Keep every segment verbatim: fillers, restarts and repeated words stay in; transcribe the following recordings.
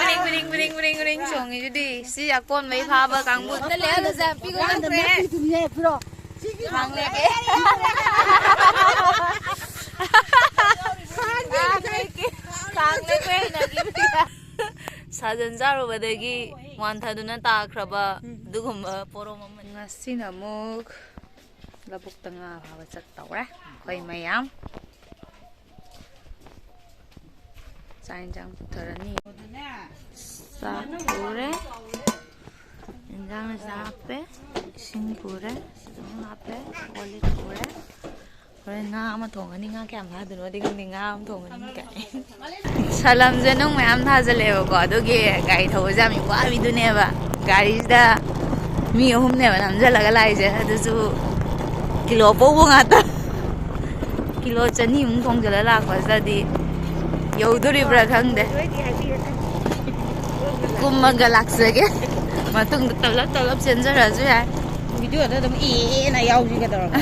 Bring, ꯕ꯭ꯔꯤꯡ, ꯕ꯭ꯔꯤꯡ, ꯕ꯭ꯔꯤꯡ, ꯕ꯭ꯔꯤꯡ ꯆꯣꯡꯉꯤꯗꯨꯗꯤ꯫ ꯁꯤ ꯑꯀꯣꯟꯕꯩ ꯐꯥꯕ ꯀꯥꯡꯕꯨ꯫ ꯈꯥꯡꯂꯦꯀꯦ꯫ ꯈꯥꯡꯂꯦꯀꯦ꯫ ꯈꯥꯡꯂꯦꯀꯦ ꯍꯩꯅꯈꯤꯕꯅꯤꯅ꯫ ꯁꯥꯖꯟ ꯆꯥꯔꯨꯕꯗꯒꯤ ꯋꯥꯟꯊꯗꯨꯅ ꯇꯥꯈ꯭ꯔꯕ ꯑꯗꯨꯒꯨꯝꯕ ꯄꯣꯔꯣꯝ ꯑꯃꯅꯤ꯫ ꯉꯁꯤꯅ ꯑꯃꯨꯛ ꯂꯧꯕꯨꯛꯇ ꯉꯥ ꯐꯥꯕ ꯆꯠꯇꯧꯔꯦ ꯑꯩꯈꯣꯏ ꯃꯌꯥꯝ꯫ ꯆꯥꯛ ꯌꯦꯟꯁꯥꯡ ꯄꯨꯊꯔꯅꯤ꯫ ꯆꯥꯛ ꯄꯨꯔꯦ, ꯌꯦꯟꯁꯥꯡꯅ ꯆꯥ ꯍꯥꯞꯄꯦ, ꯏꯁꯤꯡ ꯄꯨꯔꯦ, ꯁꯤꯗ ꯑꯃꯨꯛ ꯍꯥꯞꯄꯦ, ꯀꯣꯜ ꯂꯤꯛ ꯄꯨꯔꯦ꯫ ꯍꯣꯔꯦꯟ ꯉꯥ ꯑꯃ ꯊꯣꯡꯉꯅꯤ, ꯉꯥ ꯀꯌꯥꯝ ꯊꯥꯗꯣꯏꯅꯣꯗꯤ ꯈꯪꯗꯦ, ꯉꯥ ꯑꯃ ꯊꯣꯡꯉꯅꯤ ꯀꯥꯏ꯫ ꯁꯂꯝꯁꯦ ꯅꯨꯡ ꯃꯌꯥꯝ ꯊꯥꯖꯜꯂꯦꯕꯀꯣ, ꯑꯗꯨꯒꯤ ꯒꯥꯔꯤ ꯊꯧꯕꯁꯦ ꯌꯥꯝ ꯋꯥꯕꯤꯗꯨꯅꯦꯕ꯫ ꯒꯥꯔꯤꯁꯤꯗ ꯃꯤ ꯑꯍꯨꯝꯅꯦꯕ ꯅꯝꯁꯤꯜꯂꯒ ꯂꯥꯛꯏꯁꯦ, ꯑꯗꯨꯁꯨ ꯀꯤꯂꯣ ꯑꯄꯧꯕ ꯉꯥꯛꯇ꯫ ꯀꯤꯂꯣ ꯆꯅꯤꯃꯨꯛ ꯊꯣꯡꯖꯤꯜꯂ ꯂꯥꯛꯄꯁꯤꯗꯗꯤ ꯌꯧꯗꯣꯔꯤꯕ꯭ꯔꯥ ꯈꯪꯗꯦ꯫ ꯀꯨꯝꯃꯒ ꯂꯥꯛꯆꯒꯦ꯫ ꯃꯇꯨꯡꯗ ꯇꯞꯂꯞ ꯇꯞꯂꯞ ꯆꯦꯟꯖꯔꯛꯑꯁꯨ ꯌꯥꯏ꯫ ꯚꯤꯗꯤꯑꯣꯗ ꯑꯗꯨꯝ ꯑꯦꯅ ꯌꯥꯎꯁꯤ ꯀꯩꯗꯧꯔꯕ?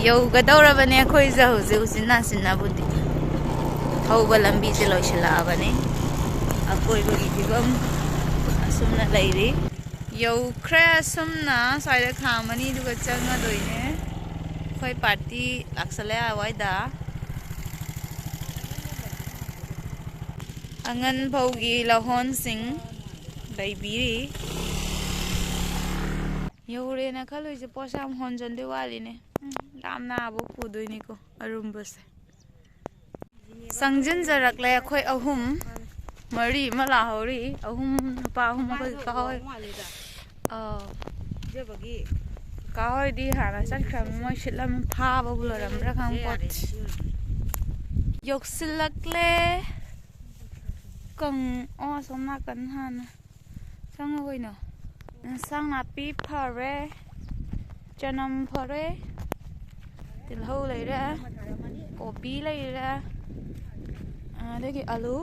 ꯌꯧꯒꯗꯧꯔꯕꯅꯦ ꯑꯩꯈꯣꯏꯁꯦ ꯍꯧꯖꯤꯛ ꯎꯆꯤꯟ ꯅꯥꯆꯤꯟꯅꯕꯨꯗꯤ꯫ ꯊꯧꯕ ꯂꯝꯕꯤꯁꯦ ꯂꯣꯏꯁꯤꯜꯂꯛꯑꯕꯅꯤ꯫ ꯑꯀꯣꯏꯕꯒꯤ ꯐꯤꯕꯝ ꯑꯁꯨꯝꯅ ꯂꯩꯔꯤ꯫ ꯌꯧꯈ꯭ꯔꯦ ꯑꯁꯨꯝꯅ, ꯁ꯭ꯋꯥꯏꯗ ꯈꯥꯝꯃꯅꯤ ꯑꯗꯨꯒ ꯆꯪꯉꯗꯣꯏꯅꯦ꯫ ꯑꯩꯈꯣꯏ ꯄꯥꯔꯇꯤ ꯂꯥꯛꯁꯜꯂꯦ ꯑꯋꯥꯏꯗ꯫ ꯑꯉꯟ ꯐꯧꯒꯤ ꯂꯧꯍꯣꯟꯁꯤꯡ ꯂꯩꯕꯤꯔꯤ꯫ ꯌꯧꯔꯦꯅ ꯈꯜꯂꯨꯏꯁꯦ ꯄꯣꯠꯁꯦ ꯌꯥꯝ ꯍꯣꯟꯖꯟꯗꯣꯏ ꯋꯥꯠꯂꯤꯅꯦ꯫ ꯎꯝ, ꯌꯥꯝ ꯅꯥꯕ ꯄꯨꯗꯣꯏꯅꯤꯀꯣ ꯑꯔꯨꯝꯕꯁꯦ꯫ ꯆꯪꯁꯤꯟꯖꯔꯛꯂꯦ ꯑꯩꯈꯣꯏ ꯑꯍꯨꯝ꯫ ꯃꯔꯤ ꯑꯃ ꯂꯥꯛꯍꯧꯔꯤ꯫ ꯑꯍꯨꯝ, ꯅꯨꯄꯥ ꯑꯍꯨꯝ ꯑꯩꯈꯣꯏ ꯀꯥ ꯍꯣꯏ꯫ ꯑꯥꯎ꯫ ꯀꯥ ꯍꯣꯏꯗꯤ ꯍꯥꯟꯅ ꯆꯠꯈ꯭ꯔꯕꯅꯤ꯫ ꯃꯣꯏ ꯁꯤꯠꯂꯝ ꯐꯥꯕꯕꯨ ꯂꯣꯏꯔꯝꯕ꯭ꯔꯥ ꯈꯪꯄꯣꯠ꯫ ꯌꯧꯁꯤꯜꯂꯛꯂꯦ꯫ ꯀꯪ-, ꯑꯣ, ꯑꯁꯣꯝ ꯅꯥꯀꯟ ꯍꯥꯟꯅ ꯆꯪꯉꯣ ꯀꯩꯅꯣ꯫ ꯏꯟꯁꯥꯡ ꯅꯥꯄꯤ ꯐꯔꯦ, ꯆꯅꯝ ꯐꯔꯦ, ꯇꯤꯜꯍꯧ ꯂꯩꯔꯦ, ꯀꯣꯕꯤ ꯂꯩꯔꯦ, ꯑꯗꯒꯤ ꯑꯂꯨ꯫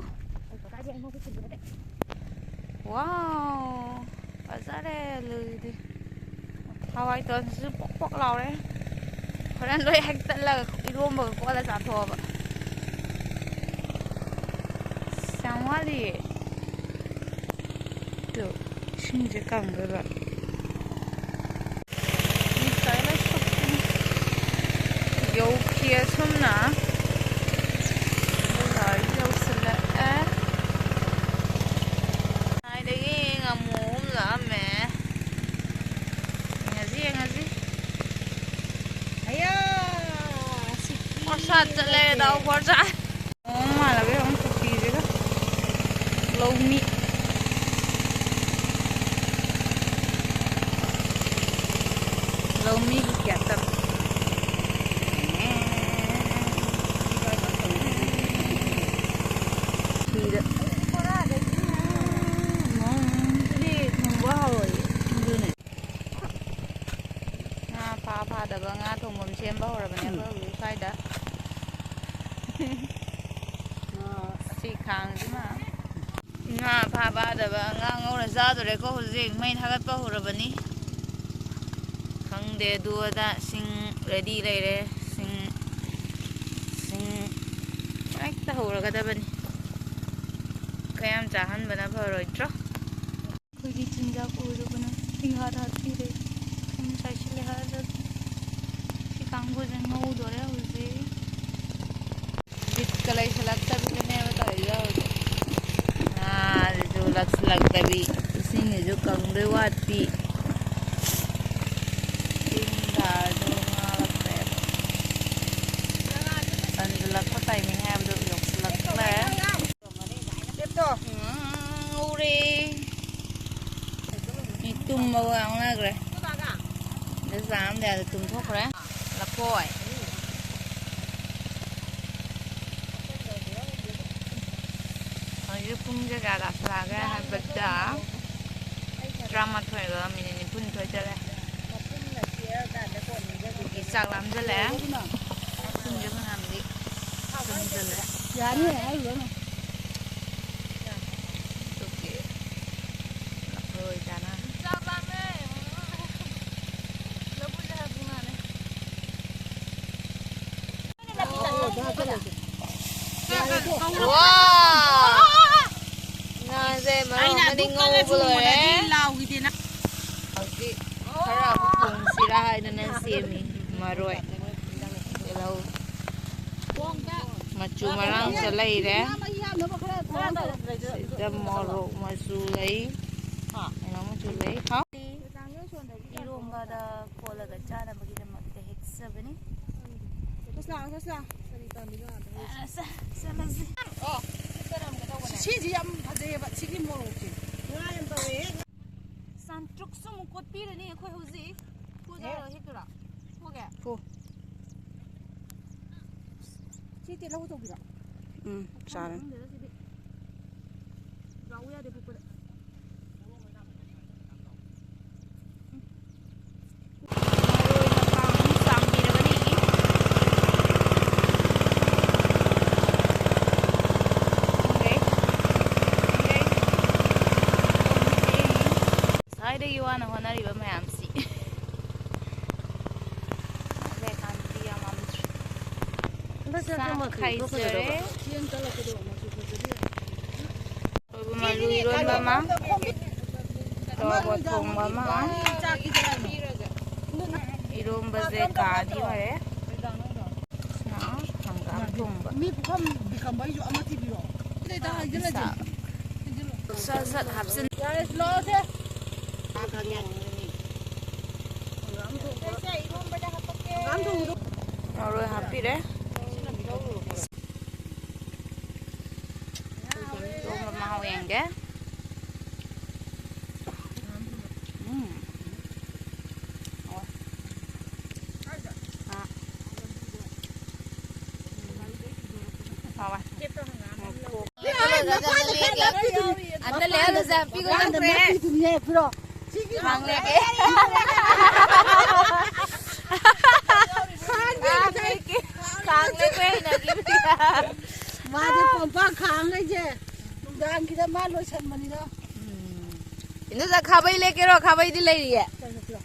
ꯋꯥꯎ, ꯐꯖꯔꯦ ꯑꯂꯨꯗꯤ꯫ ꯍꯋꯥꯏ ꯇꯣꯟꯁꯤꯁꯨ ꯄꯣꯛ ꯄꯣꯛ ꯂꯥꯎꯔꯦ꯫ ꯍꯣꯔꯦꯟ ꯂꯣꯏ ꯍꯦꯛꯇꯠꯂꯒ ꯏꯔꯣꯝꯕꯒ ꯀꯣꯠꯂ ꯆꯥꯊꯣꯛꯑꯕ꯫ ꯑꯁ, ꯌꯥꯝ ꯋꯥꯠꯂꯤꯌꯦ꯫ ꯑꯗꯨ ꯏꯁꯤꯡꯁꯦ ꯀꯪꯗꯣꯏꯕ꯫ ꯉꯁꯥꯏꯅ ꯁꯣꯛꯄꯅꯤ꯫ ꯌꯧꯈꯤ ꯑꯁꯨꯝꯅ꯫ ꯑꯗꯨꯒ ꯌꯧꯁꯤꯜꯂꯛꯑꯦ꯫ ꯉꯁꯥꯏꯗꯒꯤ ꯉꯥꯃꯨ ꯑꯍꯨꯝ ꯂꯥꯛꯑꯝꯃꯦ꯫ ꯌꯦꯡꯉꯁꯤ, ꯌꯦꯡꯉꯁꯤ꯫ ꯑꯌꯥ! ꯁꯤꯛꯀꯤ ꯈꯣꯔꯁꯥ ꯆꯠꯂꯦ, ꯅꯠꯇꯦ꯫ ꯗꯥꯎ ꯈꯣꯔꯁꯥ꯫ ꯃꯑꯣꯡ ꯃꯥꯜꯂꯒ ꯌꯦꯡꯉꯨ ꯄꯨꯈ꯭ꯔꯤꯁꯤꯒ꯫ ꯂꯧꯃꯤ꯫ ꯂꯧꯃꯤꯒꯤ ꯀꯌꯥ ꯇꯞ-꯫ ꯐꯤꯗ꯫ ꯃꯑꯣꯡ ꯊꯨꯝꯕ ꯍꯧꯔꯛꯏ꯫ ꯑꯗꯨꯅꯦ꯫ ꯉꯥ ꯐꯥ ꯐꯥꯗꯕ ꯉꯥ ꯊꯣꯡꯐꯝ ꯁꯦꯝꯕ ꯍꯧꯔꯕꯅꯦ ꯑꯩꯈꯣꯏ ꯍꯧꯖꯤꯛ ꯁ꯭ꯋꯥꯏꯗ꯫ ꯁꯤ ꯈꯥꯡꯁꯤꯃ꯫ ꯉꯥ ꯐꯥ ꯐꯥꯗꯕ ꯉꯥ ꯉꯧꯔ ꯆꯥꯗꯣꯔꯦꯀꯣ ꯍꯧꯖꯤꯛ꯫ ꯃꯩ ꯊꯥꯒꯠꯄ ꯍꯧꯔꯕꯅꯤ꯫ ꯈꯪꯗꯦ ꯑꯗꯨ ꯑꯗꯥ꯫ ꯁꯤꯡ ready ꯂꯩꯔꯦ꯫ ꯁꯤꯡ, ꯁꯤꯡ ꯍꯦꯛꯇ ꯍꯧꯔꯒꯗꯕꯅꯤ꯫ ꯈꯔ ꯌꯥꯝ ꯆꯥꯍꯟꯕꯅ ꯐꯔꯣꯏꯗ꯭ꯔꯣ? ꯑꯩꯈꯣꯏꯒꯤ ꯆꯤꯟꯖꯥꯛ ꯑꯣꯏꯔꯨꯕꯅ ꯁꯤꯡꯍꯥꯔ ꯍꯥꯞꯄꯤꯔꯦ꯫ ꯁꯨꯝ ꯆꯥꯏꯁꯤꯜꯂꯦ ꯍꯥꯏꯔꯒ ꯁꯤ ꯀꯥꯡꯕꯨꯁꯦ ꯉꯧꯗꯣꯔꯦ ꯍꯧꯖꯤꯛ꯫ ꯕꯤꯠꯀ ꯂꯩꯁꯤꯜꯂꯛꯇꯕꯤꯗꯅꯦꯕ ꯇꯧꯔꯤꯁꯦ ꯍꯧꯖꯤꯛ꯫ ꯉꯥꯁꯤꯁꯨ ꯂꯛꯁꯤꯜꯂꯛꯇꯕꯤ, ꯏꯁꯤꯡꯁꯤꯁꯨ ꯀꯪꯗꯣꯏ ꯋꯥꯠꯄꯤ꯫ ꯆꯤꯡ ꯇꯥꯔꯁꯨ ꯉꯥ ꯂꯛꯇ꯭ꯔꯦꯕ꯫ ꯇꯟꯁꯤꯜꯂꯛꯄ timing ꯍꯥꯏꯕꯗꯨ ꯌꯧꯁꯤꯜꯂꯛꯂꯦ꯫ ꯎꯝ, ꯎꯔꯦ꯫ ꯃꯤ ꯇꯨꯝꯕꯕꯨ ꯌꯥꯎꯅꯈ꯭ꯔꯦ꯫ ꯑꯗ ꯆꯥꯝꯗ ꯌꯥꯗ ꯇꯨꯝꯊꯣꯛꯈ꯭ꯔꯦ꯫ ꯂꯐꯣꯏ꯫ ꯍꯧꯖꯤꯛ ꯄꯨꯡꯁꯦ ꯀꯌꯥ ꯇꯥꯁꯜꯂꯛꯑꯒꯦ ꯍꯥꯏꯕꯗ, ꯇꯔꯥꯃꯥꯊꯣꯏꯒ ꯃꯤꯅꯤꯠ ꯅꯤꯐꯨꯅꯤꯊꯣꯏ ꯆꯠꯂꯦ꯫ ꯑꯗꯨꯒꯤ ꯆꯥꯛ ꯂꯥꯝꯖꯜꯂꯛꯑꯦ꯫ ꯄꯨꯡꯁꯦ ꯐꯅꯌꯥꯝꯗꯤ ꯆꯪꯁꯜꯂꯦ꯫ ꯌꯥꯅꯤ, ꯍꯥꯏꯔꯨꯔꯅꯨ꯫ ꯑꯗꯨꯒꯤ ꯂꯐꯣꯏ ꯆꯥꯅ꯫ ꯆꯥꯛ ꯂꯥꯝꯃꯦ꯫ ꯂꯐꯣꯏ ꯆꯥ ꯍꯥꯏꯕꯗꯤ ꯃꯥꯅꯦ꯫ ꯋꯥ! ꯉꯥꯁꯦ ꯃꯔꯣꯟ ꯑꯩꯅ ꯑꯃꯅꯤ ꯑꯗꯨ ꯉꯧꯕ ꯀꯜꯂꯁꯨ ꯂꯣꯏꯔꯦ꯫ ꯃꯨꯟꯅꯗꯤ ꯂꯥꯎꯈꯤꯗꯦꯅ꯫ ꯍꯧꯖꯤꯛ ꯈꯔ ꯑꯃꯨꯛ ꯊꯣꯡꯁꯤꯔꯥ ꯍꯥꯏꯗꯅ ꯁꯦꯝꯃꯤ꯫ ꯃꯔꯣꯏ, ꯇꯤꯜꯍꯧ, ꯃꯆꯨ ꯃꯔꯥꯡꯁꯨ ꯂꯩꯔꯦ꯫ ꯁꯤꯗ ꯃꯣꯔꯣꯛ ꯃꯆꯨ ꯂꯩ, ꯀꯩꯅꯣ ꯃꯆꯨ ꯂꯩ꯫ ꯍꯥꯎ꯫ ꯏꯔꯣꯝꯕꯗ ꯀꯣꯠꯂꯒ ꯆꯥꯅꯕꯒꯤꯗꯃꯛꯇ ꯍꯦꯛꯆꯕꯅꯤ꯫ ꯁꯣꯁꯂꯥ, ꯁꯣꯁꯂꯥ꯫ ꯑ, ꯆ-, ꯆꯠꯂꯁꯤ꯫ ꯁꯤꯁꯤ ꯌꯥꯝ ꯐꯖꯩꯌꯦꯕ, ꯁꯤꯒꯤ ꯃꯣꯔꯣꯛꯁꯦ꯫ ꯉꯥ ꯌꯥꯝ ꯇꯧꯋꯦ꯫ ꯁꯟꯇ꯭ꯔꯨꯛꯁꯨ ꯑꯃꯨꯛ ꯀꯣꯠꯄꯤꯔꯅꯤ ꯑꯩꯈꯣꯏ ꯍꯧꯖꯤꯛ꯫ ꯄꯨꯖꯔꯣ, ꯍꯦꯛꯇꯨꯔꯥ? ꯄꯨꯒꯦ? ꯄꯨ꯫ ꯁꯤ ꯇꯤꯜꯍꯧ ꯇꯧꯕꯤꯔꯣ? ꯎꯝ, ꯆꯥꯔꯅꯤ꯫ ꯈꯪꯗꯦꯗ ꯁꯤꯗꯤ꯫ ꯂꯥꯛꯎ ꯌꯥꯗꯦ ꯄꯨꯄꯗ꯫ ꯃꯔꯣꯏ ꯃꯄꯥꯡ ꯑꯅꯤ ꯆꯥꯝꯕꯤꯔꯒꯅꯤ꯫ ꯈꯪꯗꯦ꯫ ꯈꯪꯗꯦ꯫ ꯉꯁꯥꯏꯗꯒꯤ ꯋꯥꯅ ꯍꯣꯠꯅꯔꯤꯕ ꯃꯌꯥꯝꯁꯤ꯫ ꯂꯩꯀꯥꯟꯗꯤ ꯌꯥꯝ ꯉꯝꯗ꯭ꯔꯦ꯫ ꯍꯟꯗꯛꯁꯦ ꯆꯥꯛ ꯑꯩꯈꯣꯏ ꯃꯆꯨ ꯈꯥꯏꯖꯔꯦ꯫ ꯊꯣꯛꯀꯗꯕ꯫ ꯁꯣꯏꯕꯨꯝ ꯑꯂꯨ ꯏꯔꯣꯟꯕ ꯑꯃ, ꯇꯣꯔꯕꯣꯠ ꯊꯣꯡꯕ ꯑꯃ, ꯏꯔꯣꯝꯕꯁꯦ ꯀꯥꯗꯤ ꯑꯣꯏꯔꯦ꯫ ꯁꯤꯅ ꯍꯪꯒꯥꯝ ꯊꯣꯡꯕ꯫ ꯃꯤ ꯄꯨꯈꯝ ꯕꯤꯀꯝꯕꯩꯁꯨ ꯑꯃ ꯊꯤꯕꯤꯔꯣ꯫ ꯁꯠ ꯁꯠ ꯍꯥꯞꯆꯤꯟ꯫ ꯌꯥꯔꯦ, ꯂꯥꯛꯑꯣꯁꯦ꯫ ꯃꯔꯣꯏ ꯍꯥꯞꯄꯤꯔꯦ꯫ ꯏꯔꯣꯝꯕ ꯃꯍꯥꯎ ꯌꯦꯡꯒꯦ꯫ ꯎꯝ꯫ ꯍꯥꯎꯋꯦ꯫ ꯑꯥ꯫ ꯍꯥꯎꯋꯦ꯫ ꯑꯝꯇ ꯂꯩꯍꯜꯂꯨꯁꯦ, ꯄꯤꯈꯣ ꯆꯠꯈ꯭ꯔꯦ꯫ ꯈꯥꯡ ꯂꯩꯒꯦ꯫ ꯈꯥꯡ ꯂꯩꯒꯦ꯫ ꯈꯥꯡ ꯂꯩꯒꯦ ꯍꯩꯅꯈꯤꯗ꯭ꯔꯦ꯫ ꯃꯥꯗꯤ ꯀꯣꯝꯄꯥꯛ ꯈꯥꯡ ꯂꯩꯁꯦ ꯅꯨꯡꯗꯥꯡꯒꯤꯗ ꯃꯥ ꯂꯣꯏꯁꯟꯕꯅꯤꯗ꯫ ꯎꯝ꯫ ꯏꯟꯗꯣꯝꯆꯥ, ꯈꯥꯕꯩ ꯂꯦꯛꯀꯦꯔꯣ? ꯈꯥꯕꯩꯗꯤ ꯂꯩꯔꯤꯌꯦ꯫ ꯆꯠꯂꯣ, ꯆꯠꯂꯣ꯫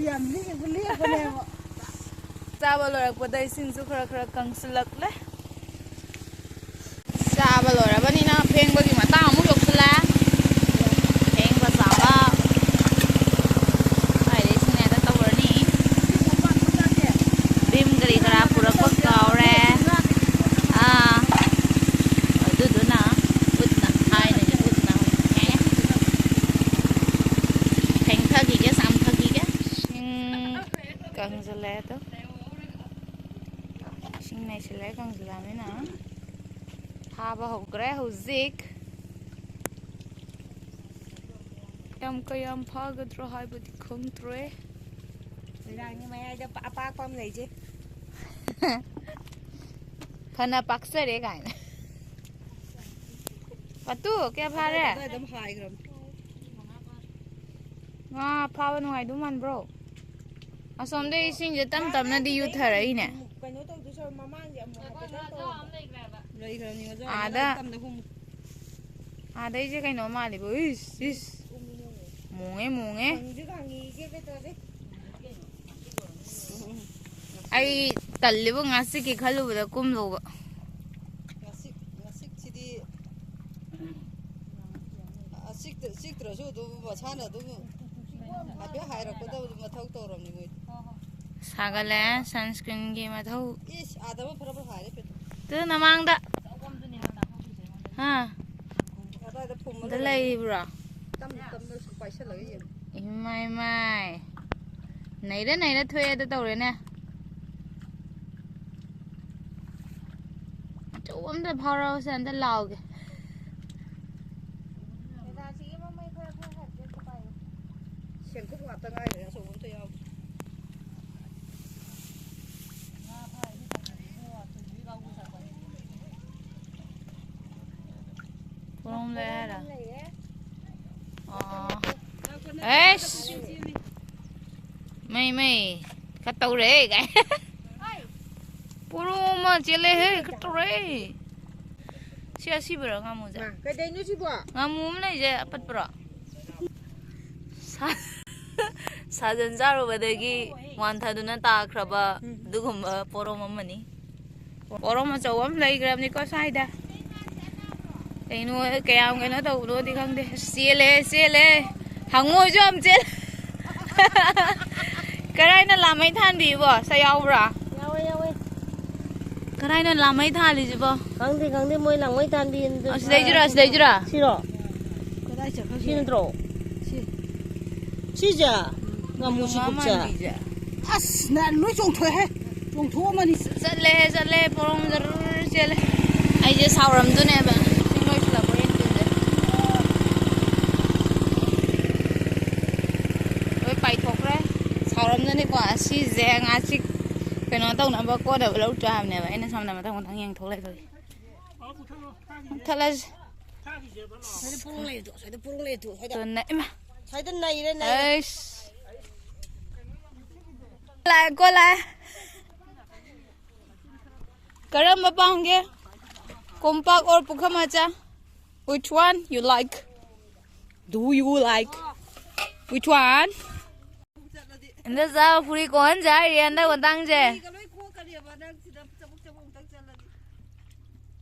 ꯌꯥꯝ ꯂꯤꯛꯑꯦ, ꯂꯤꯛꯑꯕꯅꯦꯕ꯫ ꯆꯥꯕ ꯂꯣꯏꯔꯛꯄꯗ ꯏꯁꯤꯡꯁꯨ ꯈꯔ ꯈꯔ ꯀꯪꯁꯤꯜꯂꯛꯂꯦ꯫ ꯆꯥꯕ ꯂꯣꯏꯔꯕꯅꯤꯅ ꯐꯦꯡꯕꯒꯤ ꯃꯇꯥꯡ ꯑꯃꯨꯛ ꯌꯧꯁꯤꯜꯂꯛꯑꯦ꯫ ꯐꯦꯡꯕ ꯆꯥꯕ꯫ ꯀꯥꯏꯗꯩ ꯏꯁꯤꯡ ꯍꯦꯛꯇ ꯇꯧꯔꯅꯤ꯫ ꯚꯤꯝ ꯀꯔꯤ ꯀꯔꯥ ꯄꯨꯔꯛꯄ ꯀꯥꯎꯔꯦ꯫ ꯑꯥ꯫ ꯑꯗꯨꯗꯨꯅ ꯈꯨꯠꯅ ꯊꯥꯏꯅꯒꯤ ꯈꯨꯠꯅ ꯍꯦꯡꯉꯦ꯫ ꯊꯦꯡꯊꯈꯤꯒꯦ, ꯆꯥꯝꯊꯈꯤꯒꯦ꯫ ꯏꯁꯤꯡ ꯀꯪꯁꯤꯜꯂꯛꯑꯦ ꯑꯗꯣ꯫ ꯏꯁꯤꯡ ꯅꯩꯁꯤꯜꯂꯛꯑꯦ, ꯀꯪꯁꯤꯜꯂꯛꯑꯃꯤꯅ ꯊꯥꯕ ꯍꯧꯈ꯭ꯔꯦ ꯍꯧꯖꯤꯛ꯫ ꯌꯥꯝ ꯀꯌꯥꯝ ꯐꯥꯒꯗ꯭ꯔꯣ ꯍꯥꯏꯕꯗꯤ ꯈꯪꯗ꯭ꯔꯦ꯫ ꯂꯩꯔꯥꯡꯒꯤ ꯃꯌꯥꯏꯗ ꯑꯄꯥꯛꯄ ꯑꯃ ꯂꯩꯁꯦ꯫ ꯐꯅ ꯄꯥꯛꯆꯔꯦ ꯀꯥꯏꯅ꯫ ꯄꯥꯇꯨ, ꯀꯌꯥ ꯐꯥꯔꯦ? ꯑꯗꯨꯋꯥꯏꯗ ꯑꯗꯨꯝ ꯍꯥꯏꯈ꯭ꯔꯕꯅꯤ꯫ ꯉꯥ ꯐꯥꯕ ꯅꯨꯡꯉꯥꯏꯗꯧ ꯃꯥꯟꯕ꯭ꯔꯣ? ꯑꯁꯣꯝꯗꯩ ꯏꯁꯤꯡꯁꯦ ꯇꯞ ꯇꯞꯅꯗꯤ ꯌꯨꯊꯔꯛꯏꯅꯦ꯫ ꯀꯩꯅꯣ ꯇꯧꯗꯣꯏ ꯁꯔꯨꯛ ꯃꯃꯥꯡꯒꯤ ꯑꯃꯨꯛ ꯍꯥꯏꯐꯦꯠꯇꯪ ꯇꯧꯔꯣ꯫ ꯂꯩꯈ꯭ꯔꯕꯅꯤ ꯉꯁꯥꯏ꯫ ꯑꯥꯗ꯫ ꯇꯞꯅ ꯍꯨꯝ꯫ ꯑꯥꯗꯩꯁꯦ ꯀꯩꯅꯣ ꯃꯥꯜꯂꯤꯕꯣ꯫ ꯏꯁ, ꯏꯁ꯫ ꯃꯣꯡꯉꯦ, ꯃꯣꯡꯉꯦ꯫ ꯀꯪꯁꯨ ꯀꯪꯉꯤꯒꯦ ꯀꯩꯗꯧꯔꯦ? ꯑꯩ ꯇꯜꯂꯤꯕꯣ, ꯉꯥꯆꯤꯛꯀꯤ ꯈꯜꯂꯨꯕꯗ ꯀꯨꯝꯗꯧꯕ꯫ ꯉꯥꯆꯤꯛ, ꯉꯥꯆꯤꯛꯁꯤꯗꯤ, ꯑ, ꯆꯤꯛꯇ-, ꯆꯤꯛꯇ꯭ꯔꯁꯨ ꯑꯗꯨꯝ ꯃꯁꯥꯅ ꯑꯗꯨꯝ ꯍꯥꯏꯐꯦꯠ ꯍꯥꯏꯔꯛꯄꯗ ꯑꯗꯨꯝ ꯃꯊꯧ ꯇꯧꯔꯕꯅꯤ ꯃꯣꯏꯗꯤ꯫ ꯁꯥꯒꯠꯂꯛꯑꯦ, sunscreenꯒꯤ ꯃꯊꯧ꯫ ꯏꯁ, ꯑꯥꯗ ꯑꯃ ꯐꯔ ꯐꯔ ꯍꯥꯏꯔꯦ ꯄꯦꯇ꯫ ꯑꯗꯨ ꯃꯃꯥꯡꯗ꯫ ꯍꯥ? ꯑꯗꯥꯏꯗ ꯐꯨꯝꯃ ꯑꯗ ꯂꯩꯔꯝꯃꯦ꯫ ꯂꯩꯔꯤꯕ꯭ꯔꯣ? ꯇꯞꯅ ꯇꯞꯅ ꯁꯨꯝ ꯄꯥꯏꯁꯜꯂꯒ ꯌꯦꯡꯉꯨ꯫ ꯏꯃꯥꯏ, ꯃꯥꯏ꯫ ꯅꯩꯔꯦ, ꯅꯩꯔꯦ, ꯊꯣꯛꯑꯦ ꯑꯗꯨ ꯇꯧꯔꯦꯅꯦ꯫ ꯑꯆꯧꯕ ꯑꯝꯇ ꯐꯥꯎꯔꯛꯑꯣꯁꯦ, ꯑꯝꯇ ꯂꯥꯎꯒꯦ꯫ ꯃꯦꯗꯥꯁꯤꯒꯤ ꯃꯃꯩ ꯈꯔ ꯈꯔ ꯍꯥꯏꯐꯦꯠ ꯑꯝꯇ ꯄꯥꯏꯌꯨ꯫ ꯁꯦꯡꯀꯨꯞ ꯉꯥꯛꯇ ꯉꯥꯏꯈ꯭ꯔꯦ, ꯑꯆꯧꯕ ꯑꯝꯇ ꯌꯥꯎꯗ꯭ꯔꯦ꯫ ꯄꯣꯔꯣꯝ ꯂꯩ ꯍꯥꯏꯔꯣ? ꯑꯣ꯫ ꯑꯩꯁ! ꯃꯩ, ꯃꯩ꯫ ꯈꯔ ꯇꯧꯔꯦ ꯀꯥꯏ꯫ ꯄꯣꯔꯣꯝ ꯑꯃ ꯆꯦꯜꯂꯦꯍꯦ, ꯈꯔ ꯇꯧꯔꯦ꯫ ꯁꯤ ꯑꯁꯤꯕꯔꯣ ꯉꯥꯃꯨꯁꯦ? ꯃꯥ, ꯀꯩꯗꯩꯅꯣ ꯁꯤꯕꯣ? ꯉꯥꯃꯨ ꯑꯃ ꯂꯩꯁꯦ ꯑꯄꯠꯄꯔꯣ? ꯁꯥ-, ꯁꯥꯖꯟ ꯆꯥꯔꯨꯕꯗꯒꯤ ꯋꯥꯟꯊꯗꯨꯅ ꯇꯥꯈ꯭ꯔꯕ ꯑꯗꯨꯒꯨꯝꯕ ꯄꯣꯔꯣꯝ ꯑꯃꯅꯤ꯫ ꯄꯣꯔꯣꯝ ꯑꯆꯧꯕ ꯑꯃ ꯂꯩꯈ꯭ꯔꯕꯅꯤꯀꯣ ꯁ꯭ꯋꯥꯏꯗ꯫ ꯀꯩꯅꯣ, ꯀꯌꯥꯝ ꯀꯩꯅꯣ ꯇꯧꯕꯅꯣꯗꯤ ꯈꯪꯗꯦ꯫ ꯑꯁ, ꯆꯦꯜꯂꯦ, ꯆꯦꯜꯂꯦ꯫ ꯍꯪꯉꯣꯏꯁꯨ ꯌꯥꯝ ꯆꯦꯜꯂꯦ꯫ ꯀꯔꯥꯏꯅ ꯂꯥꯃꯩ ꯊꯥꯟꯕꯤꯕꯣ? ꯁꯦ, ꯌꯥꯎꯕ꯭ꯔꯥ? ꯌꯥꯎꯋꯦ, ꯌꯥꯎꯋꯦ꯫ ꯀꯔꯥꯏꯅ ꯂꯥꯃꯩ ꯊꯥꯜꯂꯤꯁꯤꯕꯣ? ꯈꯪꯗꯦ, ꯈꯪꯗꯦ, ꯃꯣꯏ ꯂꯥꯃꯩ ꯊꯥꯟꯕꯤ ꯑꯗꯨ ꯑꯁꯤꯗꯩꯁꯤꯔꯣ, ꯑꯁꯤꯗꯩꯁꯤꯔꯣ? ꯁꯤꯔꯣ? ꯀꯗꯥꯏ ꯆꯠꯈ꯭ꯔꯒꯦ? ꯁꯤ ꯅꯠꯇ꯭ꯔꯣ? ꯁꯤ꯫ ꯁꯤꯁꯦ? ꯉꯥꯃꯨ ꯁꯤꯀꯨꯞꯁꯦ? ꯃꯥꯟꯕꯤꯁꯦ꯫ ꯑꯁ, ꯅ ꯂꯣꯏ ꯆꯣꯡꯊꯣꯛꯑꯦꯍꯦ꯫ ꯆꯣꯡꯊꯣꯛꯑꯝꯃꯅꯤ꯫ ꯆꯠꯂꯦ, ꯆꯠꯂꯦ, ꯄꯣꯔꯣꯝ ꯖꯔꯨꯔ ꯆꯦꯜꯂꯦ꯫ ꯑꯩꯁꯦ ꯁꯥꯎꯔꯝꯗꯣꯏꯅꯦꯕ꯫ ꯏꯁꯤꯡ ꯂꯣꯏꯁꯤꯜꯂꯛꯄ ꯌꯦꯡꯗꯣꯏꯁꯦ꯫ ꯂꯣꯏ ꯄꯥꯏꯊꯣꯛꯈ꯭ꯔꯦ꯫ ꯁꯥꯎꯔꯝꯗꯅꯤꯀꯣ꯫ ꯑꯁꯤꯁꯦ ꯉꯥꯆꯤꯛ ꯀꯩꯅꯣ ꯇꯧꯅꯕ ꯀꯣꯟꯅꯕ ꯂꯧꯗ꯭ꯔꯥ ꯍꯥꯏꯕꯅꯦꯕ꯫ ꯑꯩꯅ ꯁꯣꯝꯗ ꯃꯊꯪ ꯃꯊꯪ ꯌꯦꯡꯊꯣꯛ ꯂꯩꯕꯒꯤ꯫ ꯃꯨꯊꯠꯂꯁꯤ꯫ ꯁ꯭ꯋꯥꯏꯗ ꯄꯣꯔꯣꯡ ꯂꯩꯔꯦ ꯇꯨ, ꯁ꯭ꯋꯥꯏꯗ ꯄꯣꯔꯣꯡ ꯂꯩꯔꯦ ꯇꯨ, ꯁ꯭ꯋꯥꯏꯗ꯫ ꯑꯗꯨꯅ, ꯏꯃꯥ꯫ ꯁ꯭ꯋꯥꯏꯗ ꯅꯩꯔꯦ, ꯅꯩꯔꯦ꯫ ꯑꯩꯁ꯫ ꯂꯥꯛꯑꯦꯀꯣ, ꯂꯥꯛꯑꯦ꯫ ꯀꯔꯝꯕ ꯄꯥꯝꯒꯦ? ꯀꯣꯝꯄꯥꯛ or ꯄꯨꯈꯝ ꯃꯆꯥ? Which one you like? Do you like? Which one? ꯍꯟꯗꯛ ꯆꯥꯕ ꯐꯨꯔꯤ ꯀꯣꯟ ꯆꯥꯔꯤ ꯍꯟꯗꯛ ꯃꯇꯥꯡꯁꯦ꯫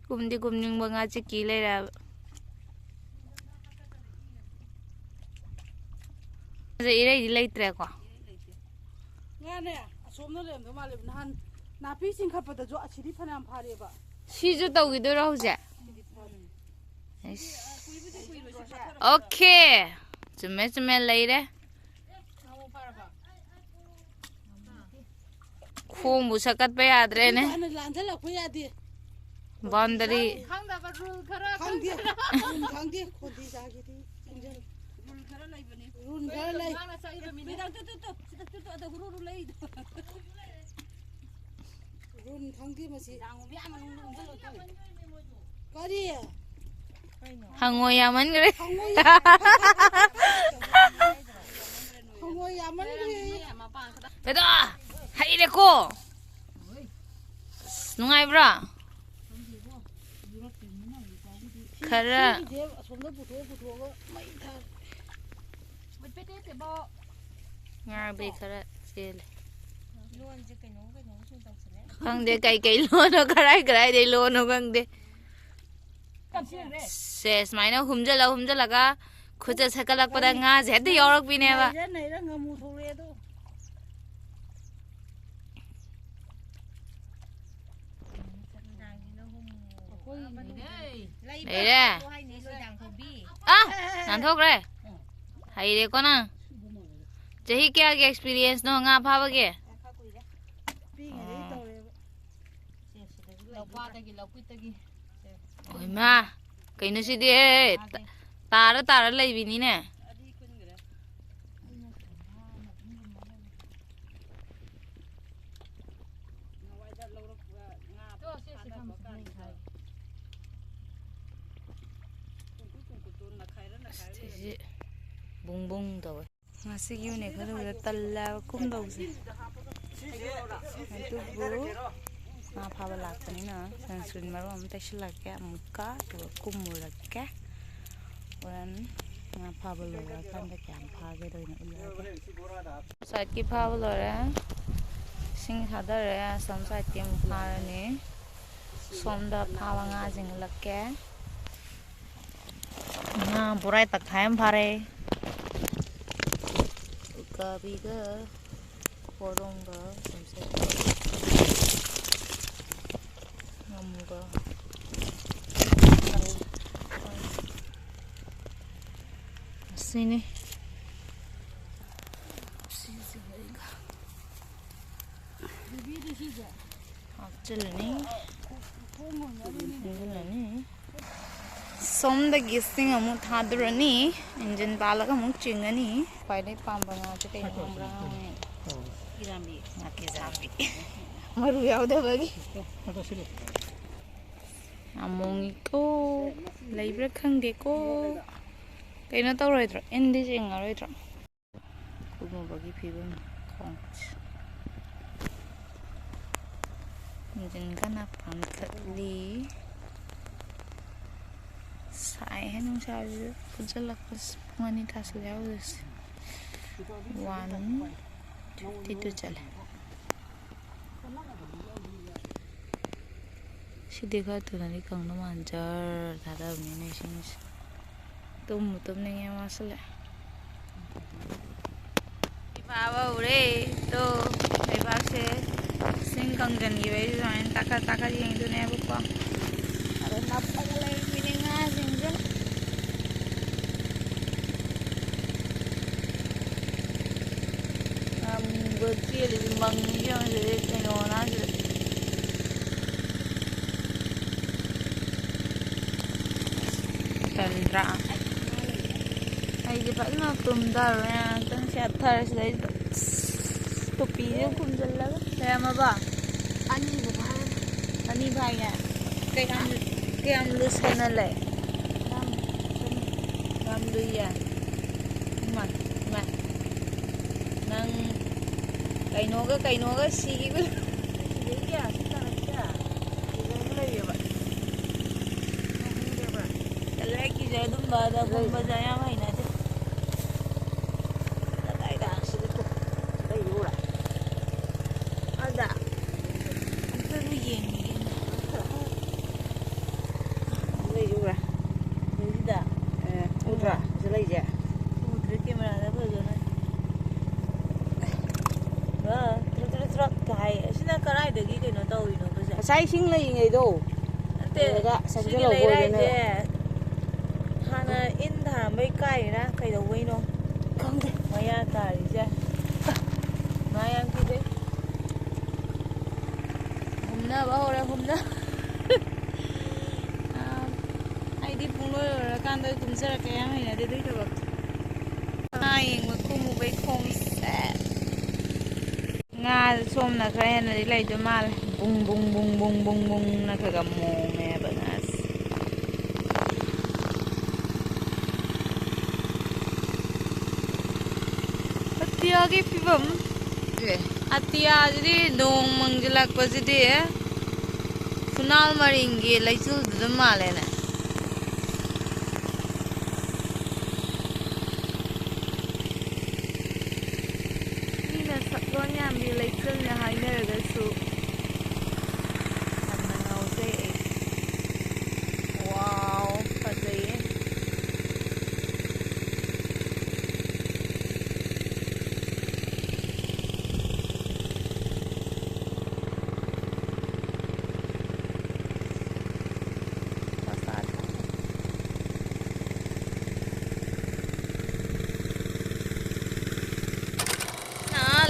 ꯀꯨꯝꯗꯤ ꯀꯨꯝꯅꯤꯡꯕ ꯉꯥ ꯆꯤꯛꯀꯤ ꯂꯩꯔꯦꯕ꯫ ꯏꯔꯩꯗꯤ ꯂꯩꯇ꯭ꯔꯦꯀꯣ꯫ ꯉꯥꯅꯦ, ꯑꯁꯣꯝꯅ ꯂꯩꯔꯝꯗꯧ ꯃꯥꯜꯂꯦꯕ꯫ ꯅꯍꯥꯟ ꯅꯥꯄꯤ ꯆꯤꯡꯈꯠꯄꯗꯁꯨ ꯑꯁꯤꯗꯤ ꯐꯅꯌꯥꯝ ꯐꯥꯔꯦꯕ꯫ ꯁꯤꯁꯨ ꯇꯧꯈꯤꯗꯣꯏꯔꯣ ꯍꯧꯖꯤꯛ? ꯁꯤꯗꯤ ꯐꯥꯔꯦ꯫ ꯑꯩꯁ꯫ ꯀꯨꯏꯕꯨꯗꯤ ꯀꯨꯏꯔꯣꯏ ꯁꯤ ꯐꯥꯊꯔꯛꯄꯗ꯫ ꯑꯣꯀꯦ꯫ ꯆꯨꯝꯃꯦ, ꯆꯨꯝꯃꯦ, ꯂꯩꯔꯦ꯫ ꯉꯥꯃꯨ ꯐꯥꯔꯕ? ꯈꯣꯡꯕꯨ ꯁꯀꯠꯄ ꯌꯥꯗ꯭ꯔꯦꯅꯦ꯫ ꯍꯥꯟꯅ ꯂꯥꯟꯖꯜꯂꯛꯄ ꯌꯥꯗꯦ꯫ ꯕꯥꯎꯟꯗꯔꯤ꯫ ꯈꯪꯗꯕ ꯔꯨꯜ ꯈꯔ ꯈꯪꯗꯦ꯫ ꯈꯪꯗꯦ꯫ ꯔꯨꯜ ꯈꯪꯗꯦ꯫ ꯈꯣꯟꯗꯤ ꯆꯥꯈꯤꯗꯤ ꯈꯪꯖꯔꯦ꯫ ꯔꯨꯜ ꯈꯔ ꯂꯩꯕꯅꯤ꯫ ꯔꯨꯜ ꯈꯔ ꯂꯩ꯫ ꯃꯥꯅ ꯆꯠꯂꯤꯕ ꯃꯤꯗ꯫ ꯇꯨ, ꯇꯨ, ꯇꯨ, ꯇꯨ, ꯁꯤꯗ ꯇꯨ, ꯇꯨ, ꯑꯗ ꯍꯨꯔꯨ ꯍꯨꯔꯨ ꯂꯩꯗꯣ꯫ ꯔꯨꯜ ꯈꯪꯗꯦ ꯃꯁꯤ꯫ ꯀꯔꯤ? ꯍꯪꯉꯣꯏ ꯌꯥꯝꯃꯟꯈ꯭ꯔꯦ꯫ ꯍꯪꯉꯣꯏ ꯌꯥꯝꯃꯟꯈ꯭ꯔꯦ꯫ ꯗꯥꯗꯥ, ꯍꯩꯔꯦꯀꯣ꯫ ꯑꯁ, ꯅꯨꯡꯉꯥꯏꯕ꯭ꯔꯥ? ꯈꯔ꯫ ꯁꯤꯁꯦ ꯑꯁꯣꯝꯗ ꯄꯨꯊꯣꯛꯑ ꯄꯨꯊꯣꯛꯑꯒ ꯃꯩ ꯊꯥꯔꯦ꯫ ꯉꯥꯕꯩ ꯈꯔ ꯆꯦꯜꯂꯦ꯫ ꯈꯪꯗꯦ ꯀꯩ ꯀꯩ ꯂꯣꯟꯅꯣ, ꯀꯔꯥꯏ ꯀꯔꯥꯏꯗꯩ ꯂꯣꯟꯅꯣ ꯈꯪꯗꯦ꯫ ꯁꯦ, ꯁꯨꯃꯥꯏꯅ ꯍꯨꯝꯖꯜꯂ ꯍꯨꯝꯖꯜꯂꯒ ꯈꯨꯠꯁꯦ ꯁꯠꯀꯠꯂꯛꯄꯗ ꯉꯥꯁꯦ ꯍꯦꯛꯇ ꯌꯥꯎꯔꯛꯄꯤꯅꯦꯕ꯫ ꯅꯩꯔ ꯅꯩꯔ ꯉꯥꯃꯨ ꯊꯣꯛꯂꯛꯑꯦ ꯑꯗꯣ꯫ ꯂꯩꯔꯦ꯫ ꯑ, ꯅꯥꯟꯊꯣꯛꯈ꯭ꯔꯦ꯫ ꯍꯩꯔꯦꯀꯣ ꯅꯪ꯫ ꯆꯍꯤ ꯀꯌꯥꯒꯤ experience ꯅꯣ ꯉꯥ ꯐꯥꯕꯒꯤ? ꯄꯤꯛꯏꯉꯩꯗꯒꯤ ꯑꯣ꯫ ꯇꯧꯔꯦꯕ꯫ ꯂꯧꯄꯥꯗꯒꯤ, ꯂꯧꯄꯤꯠꯇꯒꯤ꯫ ꯑꯣꯏꯃꯥ, ꯀꯩꯅꯣ ꯁꯤꯗꯤ? ꯇꯥꯔ ꯇꯥꯔ ꯂꯩꯕꯤꯅꯤꯅꯦ꯫ ꯁꯤꯁꯦ ꯕꯨꯡ ꯕꯨꯡ ꯇꯧꯋꯦ꯫ ꯉꯁꯤꯒꯤ ꯎꯅꯦ ꯈꯜꯂꯨꯕꯗ ꯇꯜꯂꯦ ꯍꯥꯏꯕ ꯀꯨꯝꯗꯧꯁꯦ꯫ ꯑꯗꯨꯕꯨ ꯉꯥ ꯐꯥꯕ ꯂꯥꯛꯄꯅꯤꯅ sunscreen ꯃꯔꯨꯞ ꯑꯃ ꯇꯩꯁꯤꯜꯂꯛꯀꯦ ꯑꯃꯨꯛꯀ, ꯑꯗꯨꯒ ꯀꯨꯝꯃꯨꯔꯛꯀꯦ꯫ ꯍꯣꯔꯦꯟ ꯉꯥ ꯐꯥꯕ ꯂꯣꯏꯔꯀꯥꯟꯗ ꯀꯌꯥꯝ ꯐꯥꯒꯦꯗꯣ ꯑꯣꯏꯅ ꯎꯠꯂꯛꯑꯒꯦ꯫ ꯁꯥꯏꯠꯀꯤ ꯐꯥꯕ ꯂꯣꯏꯔꯦ, ꯏꯁꯤꯡ ꯊꯥꯗꯔꯦ, ꯑꯁꯣꯝ ꯁꯥꯏꯠꯀꯤ ꯑꯃꯨꯛ ꯐꯥꯔꯅꯤ꯫ ꯁꯣꯝꯗ ꯐꯥꯕ ꯉꯥꯁꯤꯡ ꯎꯠꯂꯛꯀꯦ꯫ ꯉꯥ ꯕꯣꯔꯥꯏ ꯇꯪꯈꯥꯏ ꯑꯃ ꯐꯥꯔꯦ꯫ ꯎꯀꯥꯕꯤꯒ ꯄꯣꯔꯣꯡꯒ ꯉꯥꯃꯨꯒ꯫ ꯑꯁꯤꯅꯤ꯫ ꯁꯤꯁꯤꯒ ꯑꯩꯒ꯫ ꯍꯥꯞꯆꯤꯜꯂꯅꯤ꯫ ꯍꯥꯞꯆꯤꯜꯂꯅꯤ꯫ ꯁꯣꯝꯗꯒꯤ ꯏꯁꯤꯡ ꯑꯃꯨꯛ ꯊꯥꯗꯨꯔꯅꯤ, ꯏꯟꯖꯤꯟ ꯄꯥꯜꯂꯒ ꯑꯃꯨꯛ ꯆꯤꯡꯉꯅꯤ꯫ ꯈ꯭ꯋꯥꯏꯗꯩ ꯄꯥꯝꯕ ꯉꯥꯁꯦ ꯀꯩꯅꯣ ꯈꯪꯕ꯭ꯔꯥ? ꯏꯔꯥꯝꯕꯤ꯫ ꯉꯥꯀꯤꯖꯥꯝꯕꯤ꯫ ꯃꯔꯨ ꯌꯥꯎꯗꯕꯒꯤ꯫ ꯌꯥꯝ ꯃꯣꯡꯉꯤꯀꯣ, ꯂꯩꯕ꯭ꯔꯥ ꯈꯪꯗꯦꯀꯣ꯫ ꯀꯩꯅꯣ ꯇꯧꯔꯣꯏꯗ꯭ꯔꯣ? ꯏꯟꯗꯤ ꯆꯤꯡꯉꯔꯣꯏꯗ꯭ꯔꯣ? ꯀꯨꯝꯃꯨꯕꯒꯤ ꯐꯤꯕꯝ ꯈꯣꯡꯁꯦ꯫ ꯏꯟꯖꯤꯟ ꯀꯟꯅ ꯄꯥꯟꯈꯠꯂꯤ꯫ ꯁꯥꯏꯍꯦ ꯅꯨꯡꯁꯥꯁꯤꯁꯨ ꯐꯨꯠꯆꯜꯂꯛꯄꯁꯦ꯫ ꯄꯨꯡ ꯑꯅꯤ ꯇꯥꯁꯜꯂꯦ ꯍꯧꯖꯤꯛꯁꯦ꯫ One fifty two ꯆꯠꯂꯦ꯫ ꯁꯤꯗꯤ ꯈꯔ ꯊꯨꯅꯗꯤ ꯀꯪꯗꯧ ꯃꯥꯟ꯫ ꯖꯔ ꯊꯥꯗꯕꯅꯤꯅꯦ ꯏꯁꯤꯡꯁꯦ꯫ ꯇꯨꯝꯕꯨ ꯇꯨꯝꯅꯤꯡꯉꯦ ꯃꯥꯁꯤꯜꯂꯦ꯫ ꯐꯥꯕ ꯍꯧꯔꯦ꯫ ꯇꯣ, ꯂꯩꯕꯥꯛꯁꯦ ꯏꯁꯤꯡ ꯀꯪꯁꯤꯟꯈꯤꯕꯩ ꯁꯨꯃꯥꯏꯅ ꯇꯥꯈꯠ ꯇꯥꯈꯠ ꯌꯦꯡꯗꯣꯏꯅꯦꯕꯀꯣ꯫ ꯑꯗꯣ ꯅꯞꯄꯒ ꯂꯩꯔꯝꯃꯤꯅꯦ ꯉꯥꯁꯤꯡꯁꯦ꯫ ꯑꯃꯨꯕ ꯆꯦꯜꯂꯤꯁꯦ ꯃꯪꯉꯤꯁꯦ ꯌꯦꯡꯉꯨ ꯁꯤꯗꯤ ꯀꯩꯅꯣꯅ ꯁꯤꯗ꯫ ꯆꯟꯗ꯭ꯔꯥ? ꯑꯩꯁꯦ ꯐꯖꯅ ꯇꯨꯝꯊꯔꯨꯔꯦ, ꯉꯥꯛꯇꯪ ꯁꯦꯠꯊꯔꯦ ꯁꯤꯗꯩꯁꯤꯗ꯫ ꯑꯁ, ꯇꯨꯄꯤꯁꯦ ꯈꯨꯝꯖꯤꯜꯂꯒ ꯂꯩꯔꯝꯃꯕ? ꯑꯅꯤꯕꯨ ꯐꯥꯔꯦ꯫ ꯑꯅꯤ ꯐꯥꯏꯌꯦ? ꯀꯌꯥꯝ, ꯀꯌꯥꯝ ꯂꯨꯁꯟꯅ ꯂꯩ? ꯌꯥꯝ ꯂꯨꯁꯟꯅ꯫ ꯌꯥꯝ ꯂꯨꯏꯌꯦ? ꯏꯃꯥ, ꯏꯃꯥ꯫ ꯅꯪ ꯀꯩꯅꯣꯒ, ꯀꯩꯅꯣꯒ ꯁꯤꯈꯤꯕ꯫ ꯁꯤꯗꯩꯁꯦ, ꯁꯤ ꯇꯥꯔꯛꯁꯦ꯫ ꯀꯩꯅꯣꯝ ꯂꯩꯌꯦꯕ꯫ ꯈꯪꯗꯦꯕ꯫ ꯇꯜꯂꯦ, ꯀꯤꯖꯩ ꯑꯗꯨꯝꯕ, ꯑꯗ ꯀꯨꯝꯕꯁꯦ ꯌꯥꯝ ꯍꯩꯅꯗꯦ꯫ ꯀꯗꯥꯏꯗ? ꯁꯤꯗ ꯇꯨ-, ꯂꯩ ꯎꯔꯦ꯫ ꯑꯗ꯫ ꯑꯝꯇꯕꯨ ꯌꯦꯡꯈꯤꯒꯦꯅꯦ꯫ ꯂꯩ ꯎꯔꯦ꯫ ꯂꯩꯁꯤꯗ꯫ ꯑꯦ, ꯎꯗ꯭ꯔꯥ? ꯁꯤꯗ ꯂꯩꯁꯦ꯫ ꯎꯗ꯭ꯔꯦ ꯀꯦꯃꯦꯔꯥꯗ ꯐꯖꯅ꯫ ꯑ, ꯇ꯭ꯔꯨꯛ, ꯇ꯭ꯔꯨꯛ, ꯇ꯭ꯔꯨꯛ ꯀꯥꯏ꯫ ꯑꯁꯤꯅ ꯀꯗꯥꯏꯗꯒꯤ ꯀꯩꯅꯣ ꯇꯧꯔꯤꯅꯣꯕꯁꯦ? ꯉꯁꯥꯏ ꯏꯁꯤꯡ ꯂꯩꯔꯤꯉꯩꯗꯣ꯫ ꯅꯠꯇꯦ, ꯑꯗꯨꯗ ꯁꯤꯒꯤ ꯆꯪꯁꯤꯜꯍꯧꯕ ꯑꯣꯏꯗꯣꯏꯅꯦ꯫ ꯂꯩꯔꯥꯏꯁꯦ ꯍꯥꯟꯅ ꯏꯟ ꯊꯥꯔꯝꯕꯩ ꯀꯥꯏꯔꯤꯔꯥ ꯀꯩꯗꯧꯕꯩꯅꯣ? ꯈꯪꯗꯦ꯫ ꯃꯌꯥ ꯇꯥꯔꯤꯁꯦ꯫ ꯉꯥ ꯌꯥꯝ ꯀꯤꯖꯩ꯫ ꯍꯨꯝꯅꯕ ꯍꯧꯔꯦ, ꯍꯨꯝꯅ-, ꯑꯥ, ꯑꯩꯗꯤ ꯄꯨꯡꯂꯣꯏ ꯂꯣꯏꯔꯀꯥꯟꯗ ꯀꯨꯝꯖꯔꯛꯀꯦ, ꯌꯥꯝ ꯍꯩꯅꯗꯦ ꯑꯗꯨꯒꯤ ꯊꯕꯛꯇꯣ꯫ ꯉꯥ ꯌꯦꯡꯕ ꯀꯨꯝꯃꯨꯕꯩ ꯈꯣꯡꯆꯠ꯫ ꯉꯥꯁꯦ ꯁꯣꯝꯅ ꯈꯔ ꯍꯦꯟꯅꯗꯤ ꯂꯩꯗꯣꯏ ꯃꯥꯜꯂꯦ꯫ ꯕꯨꯡ, ꯕꯨꯡ, ꯕꯨꯡ, ꯕꯨꯡ, ꯕꯨꯡ, ꯕꯨꯡꯅ ꯈꯔ ꯈꯔ ꯃꯣꯡꯉꯦꯕ ꯉꯥꯁꯦ꯫ ꯑꯇꯤꯌꯥꯒꯤ ꯐꯤꯕꯝ꯫ ꯑꯦ꯫ ꯑꯇꯤꯌꯥꯁꯤꯗꯤ ꯅꯣꯡ ꯃꯪꯁꯤꯜꯂꯛꯄꯁꯤꯗꯤ ꯐꯨꯅꯥꯜ ꯃꯔꯤꯡꯒꯤ ꯂꯩꯆꯤꯜꯗꯨꯗ ꯃꯥꯜꯂꯦꯅꯦ꯫ ꯃꯌꯥꯝꯒꯤ ꯂꯩꯆꯤꯜꯅ ꯍꯥꯏꯅꯔꯒꯁꯨ ꯌꯥꯝꯅ ꯉꯥꯎꯖꯩ ꯑꯩ꯫ ꯋꯥꯎ, ꯐꯖꯩꯌꯦ꯫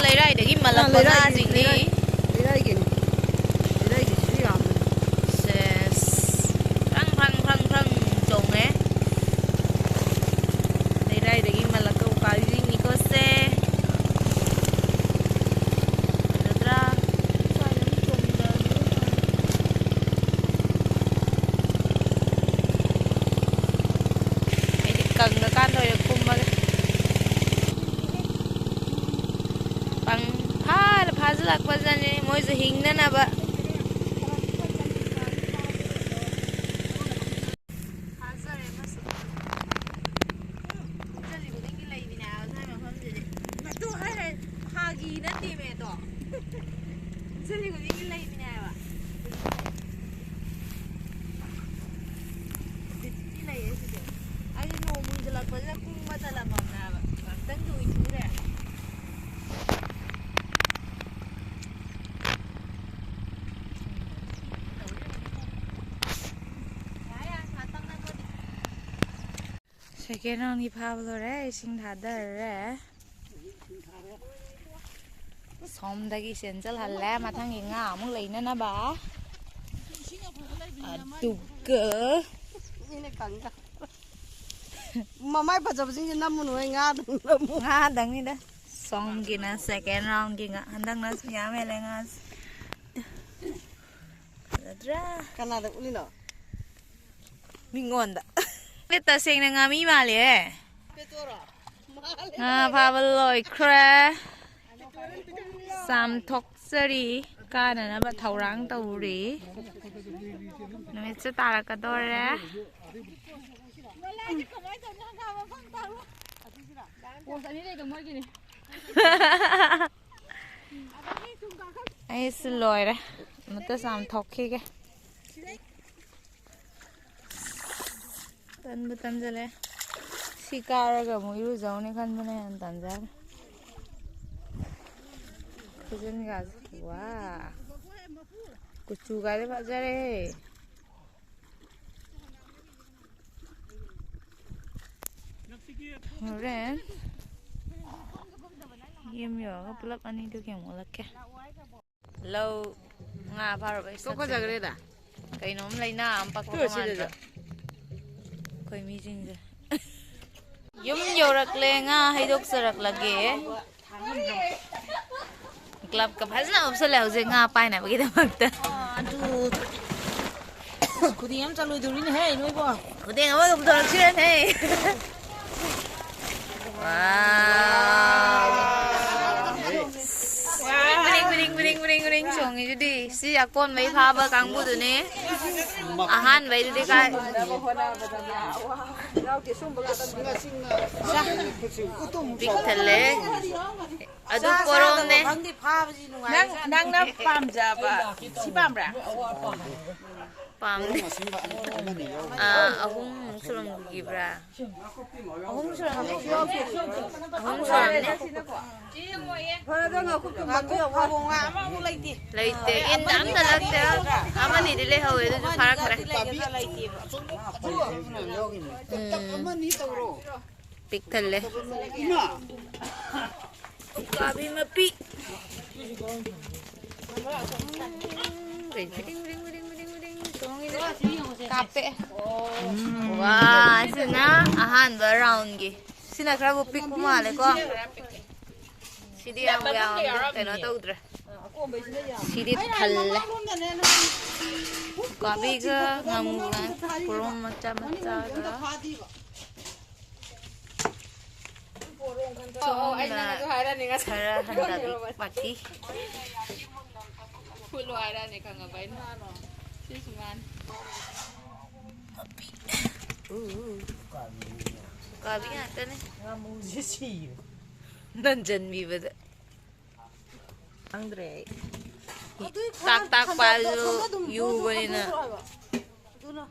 ꯂꯩꯔꯥꯏꯗꯒꯤ ꯃꯜꯂꯛꯄ ꯂꯩꯔꯥꯏꯒꯤ, ꯉꯥꯁꯤꯡꯅꯤ꯫ ꯂꯩꯔꯥꯏ, ꯂꯩꯔꯥꯏꯒꯤꯅꯤ꯫ ꯂꯩꯔꯥꯏꯒꯤꯁꯨ ꯌꯥꯝꯕꯅꯤ꯫ ꯁꯦꯁ꯫ ꯐ꯭ꯔꯪ, ꯐ꯭ꯔꯪ, ꯐ꯭ꯔꯪ, ꯐ꯭ꯔꯪ ꯆꯣꯡꯉꯦ꯫ ꯂꯩꯔꯥꯏꯗꯒꯤ ꯃꯜꯂꯛꯄ ꯎꯀꯥꯕꯤꯁꯤꯡꯅꯤꯀꯣ ꯁꯦ꯫ ꯐꯖꯗ꯭ꯔꯥ? ꯑꯩꯗꯤ ꯀꯪꯉꯀꯥꯟꯗ ꯑꯣꯏꯅ ꯀꯨꯝꯃꯒꯦ꯫ ꯄꯪ ꯐꯥꯅ ꯐꯥꯖꯤꯜꯂꯛꯄꯖꯥꯠꯅꯤ ꯃꯣꯏꯁꯨ ꯍꯤꯡꯅꯅꯕ꯫ ꯐꯥꯖꯔꯦ ꯑꯃꯁꯨ꯫ ꯆꯠꯂꯤ ꯈꯨꯗꯤꯡꯒꯤ ꯂꯩꯕꯤꯅꯦ ꯍꯥꯏꯕ ꯁ꯭ꯋꯥꯏ ꯃꯐꯝꯁꯤꯗꯤ꯫ ꯑꯗꯨ ꯍꯥꯏ ꯍꯥꯏ ꯐꯥꯒꯤ ꯅꯠꯇꯦꯃꯦ ꯑꯗꯣ꯫ ꯆꯠꯂꯤ ꯈꯨꯗꯤꯡꯒꯤ ꯂꯩꯕꯤꯅꯦ ꯍꯥꯏꯕ꯫ ꯕꯤꯠꯇꯤ ꯂꯩꯌꯦ ꯁꯤꯗꯤ꯫ ꯑꯩꯗꯤ ꯅꯣꯡ ꯃꯨꯟꯖꯜꯂꯛꯄꯁꯤꯗ ꯀꯨꯝꯕ ꯇꯜꯂꯝꯃꯕꯅꯦ ꯍꯥꯏꯕ꯫ ꯉꯥꯛꯇꯪꯗꯤ ꯎꯏꯊꯨꯛꯎꯔꯦ꯫ ꯌꯥꯔꯦ, ꯌꯥꯔꯦ, ꯉꯥꯛꯇꯪ ꯅꯪꯉꯣꯟꯗ꯫ Second roundꯒꯤ ꯐꯥꯕ ꯂꯣꯏꯔꯦ, ꯏꯁꯤꯡ ꯊꯥꯗꯔꯦ꯫ ꯁꯣꯝꯗꯒꯤ ꯆꯦꯟꯖꯜꯍꯜꯂꯦ, ꯃꯊꯪꯒꯤ ꯉꯥ ꯑꯃꯨꯛ ꯂꯩꯅꯅꯕ꯫ ꯑꯗꯨꯒ ꯃꯤꯅ ꯀꯪꯒ꯫ ꯃꯃꯥꯏ ꯐꯖꯕꯁꯤꯡꯁꯦ ꯅꯝꯃꯨꯅꯨ, ꯑꯩ ꯉꯥꯗꯪ ꯅꯝꯃꯨ꯫ ꯉꯥꯗꯪꯅꯤꯗ꯫ ꯁꯣꯝꯒꯤꯅ second roundꯒꯤ ꯉꯥ꯫ ꯍꯟꯗꯛꯅ ꯌꯥꯝ ꯍꯦꯜꯂꯦ ꯉꯥꯁꯦ꯫ ꯐꯖꯗ꯭ꯔꯥ? ꯀꯅꯥꯗ ꯎꯠꯂꯤꯅꯣ? ꯃꯤꯉꯣꯟꯗ꯫ ꯇꯁꯦꯡꯅ ꯉꯥꯃꯤ ꯃꯥꯜꯂꯦꯍꯦ꯫ ꯄꯦꯇꯣꯔꯣ? ꯃꯥꯜꯂꯦ꯫ ꯉꯥ ꯐꯥꯕ ꯂꯣꯏꯈ꯭ꯔꯦ꯫ ꯆꯥꯝꯊꯣꯛꯆꯔꯤ꯫ ꯀꯥꯅꯅꯕ ꯊꯧꯔꯥꯡ ꯇꯧꯔꯤ꯫ ꯅꯨꯃꯤꯠꯁꯨ ꯇꯥꯔꯛꯀꯗꯣꯔꯦ꯫ ꯄꯣꯁ ꯑꯅꯤ ꯂꯩꯗꯣ ꯃꯣꯏꯒꯤꯅꯤ꯫ ꯑꯩꯁꯨ ꯂꯣꯏꯔꯦ꯫ ꯑꯃꯨꯛꯇ ꯆꯥꯝꯊꯣꯛꯈꯤꯒꯦ꯫ ꯇꯟꯕꯨ ꯇꯟꯖꯜꯂꯦ꯫ ꯁꯤ ꯀꯥꯔꯒ ꯑꯃꯨꯛ ꯏꯔꯨꯖꯧꯅꯤ ꯈꯟꯕꯅ ꯍꯦꯟꯅ ꯇꯟꯖꯔꯦ꯫ ꯈꯨꯖꯤꯟꯒꯥꯁꯦ꯫ ꯋꯥ꯫ ꯀꯨꯆꯨꯒꯥꯁꯦ ꯐꯖꯔꯦ꯫ ꯍꯣꯔꯦꯟ ꯌꯨꯝ ꯌꯧꯔꯒ ꯄꯨꯂꯞ ꯑꯅꯤꯗꯨꯒꯤ ꯑꯃꯨꯛ ꯑꯣꯜꯂꯛꯀꯦ꯫ ꯂꯧ ꯉꯥ ꯐꯥꯔꯨꯕꯩ ꯆꯠꯁꯦ꯫ ꯇꯣꯛꯈꯠꯆꯈ꯭ꯔꯦꯗ꯫ ꯀꯩꯅꯣꯝ ꯂꯩꯅꯥ ꯑꯃ ꯄꯛꯄ ꯇꯣꯛꯑꯁꯤꯗ꯫ ꯃꯥꯟꯗ꯭ꯔꯣ? ꯑꯩꯈꯣꯏ ꯃꯤꯁꯤꯡꯁꯦ꯫ ꯌꯨꯝ ꯌꯧꯔꯛꯂꯦ, ꯉꯥ ꯍꯩꯗꯣꯛꯆꯔꯛꯂꯒꯦ꯫ ꯒ꯭ꯂꯞꯀ ꯐꯖꯅ ꯎꯞꯁꯜꯂꯦ ꯍꯧꯖꯤꯛ ꯉꯥ ꯄꯥꯏꯅꯕꯒꯤꯗꯃꯛꯇ꯫ ꯑꯗꯨ ꯈꯨꯗꯤ ꯌꯥꯝ ꯆꯠꯂꯣꯏꯗꯧꯔꯤꯅꯦꯍꯦ ꯅꯣꯏꯕꯣ꯫ ꯈꯨꯗꯦꯡ ꯑꯃꯒ ꯄꯨꯊꯣꯔꯛꯁꯤꯔꯅꯦ꯫ ꯋꯥꯎ꯫ ꯕ꯭ꯔꯤꯡ, ꯕ꯭ꯔꯤꯡ, ꯕ꯭ꯔꯤꯡ, ꯕ꯭ꯔꯤꯡ, ꯕ꯭ꯔꯤꯡ ꯆꯣꯡꯉꯤꯗꯨꯗꯤ꯫ ꯁꯤ ꯑꯀꯣꯟꯕꯩ ꯐꯥꯕ ꯀꯥꯡꯕꯨꯗꯨꯅꯦ꯫ ꯑꯍꯥꯟꯕꯩꯗꯨꯗꯤ ꯀꯥꯏ? ꯄꯤꯛ ꯊꯜꯂꯦ꯫ ꯑꯗꯨ ꯆꯥ ꯄꯣꯔꯣꯝꯅꯦ꯫ ꯆꯥꯗꯕ ꯈꯪꯗꯦ, ꯐꯥꯕꯁꯤ ꯅꯨꯡꯉꯥꯏ꯫ ꯅꯪ, ꯅꯪꯅ ꯄꯥꯝꯖꯕ ꯁꯤ ꯄꯥꯝꯕ꯭ꯔꯥ? ꯄꯥꯝꯗꯦ꯫ ꯑꯥ, ꯑꯍꯨꯝꯃꯨꯛ ꯁꯨꯔꯝꯈꯤꯕ꯭ꯔꯥ? ꯑꯍꯨꯝ ꯁꯨꯔꯝꯃꯦ꯫ ꯑꯍꯨꯝ ꯁꯨꯔꯝꯃꯦ꯫ ꯉꯥꯀꯨꯞ ꯐꯥꯕꯧ ꯉꯥ ꯑꯃꯐꯥꯎ ꯂꯩꯇꯦ꯫ ꯂꯩꯇꯦ꯫ ꯏꯟ ꯑꯝꯇ ꯂꯛꯇꯦ꯫ ꯑꯃꯅꯤꯗꯤ ꯂꯩꯍꯧꯋꯦ, ꯑꯗꯨꯁꯨ ꯐꯥꯔꯛꯈ꯭ꯔꯦ꯫ ꯂꯩꯇꯦꯕ꯫ ꯎꯝ꯫ ꯄꯤꯛ ꯊꯜꯂꯦ꯫ ꯎꯀꯥꯕꯤ ꯃꯄꯤ꯫ ꯎꯝ, ꯔꯤꯡ, ꯔꯤꯡ, ꯔꯤꯡ, ꯔꯤꯡ, ꯔꯤꯡ, ꯔꯤꯡ ꯆꯣꯡꯉꯤꯗ꯫ ꯀꯥꯞꯄꯦ꯫ ꯎꯝ꯫ ꯋꯥ, ꯁꯤꯅ ꯑꯍꯥꯟꯕ ꯔꯥꯎꯟꯒꯤ꯫ ꯁꯤꯅ ꯈꯔꯕꯨ ꯄꯤꯛꯄ ꯃꯥꯜꯂꯦꯀꯣ꯫ ꯁꯤꯗꯤ ꯌꯥꯝ, ꯌꯥꯝ ꯀꯩꯅꯣ ꯇꯧꯗ꯭ꯔꯦ꯫ ꯁꯤꯗꯤ ꯊꯜꯂꯦ꯫ ꯎꯀꯥꯕꯤꯒ ꯉꯥꯃꯨꯒ ꯄꯣꯔꯣꯝ ꯃꯆꯥ ꯃꯆꯥꯒ꯫ ꯑꯣ, ꯑꯣ, ꯑꯩ ꯁꯣꯝꯅ ꯅꯪꯅꯁꯨ ꯍꯥꯏꯔꯅꯤ ꯉꯁꯥꯏ꯫ ꯈꯔ ꯍꯟꯊꯕꯤ ꯄꯥꯔꯇꯤ꯫ ꯐꯨꯠꯂꯣ ꯍꯥꯏꯔꯅꯤ ꯈꯪꯉꯕ ꯑꯩꯅ꯫ ꯁꯤꯁꯨ ꯃꯥꯅꯤ꯫ ꯎ, ꯎ꯫ ꯎꯀꯥꯕꯤ ꯉꯥꯛꯇꯅꯦ꯫ ꯉꯥꯃꯨꯁꯦ ꯁꯤꯔꯦ꯫ ꯅꯟꯖꯟꯕꯤꯕꯗ꯫ ꯈꯪꯗ꯭ꯔꯦ ꯑꯩ꯫ ꯑꯗꯨꯏ ꯈꯔ ꯇꯥꯛ ꯇꯥꯛꯄ ꯍꯟꯗꯣꯛ-, ꯑꯗꯨ ꯑꯁꯣꯝꯗ ꯑꯗꯨꯝ ꯌꯨꯕꯅꯤꯅ꯫ ꯄꯨꯊꯣꯛꯈ꯭ꯔꯣ ꯍꯥꯏꯕ꯫ ꯑꯗꯨꯅ꯫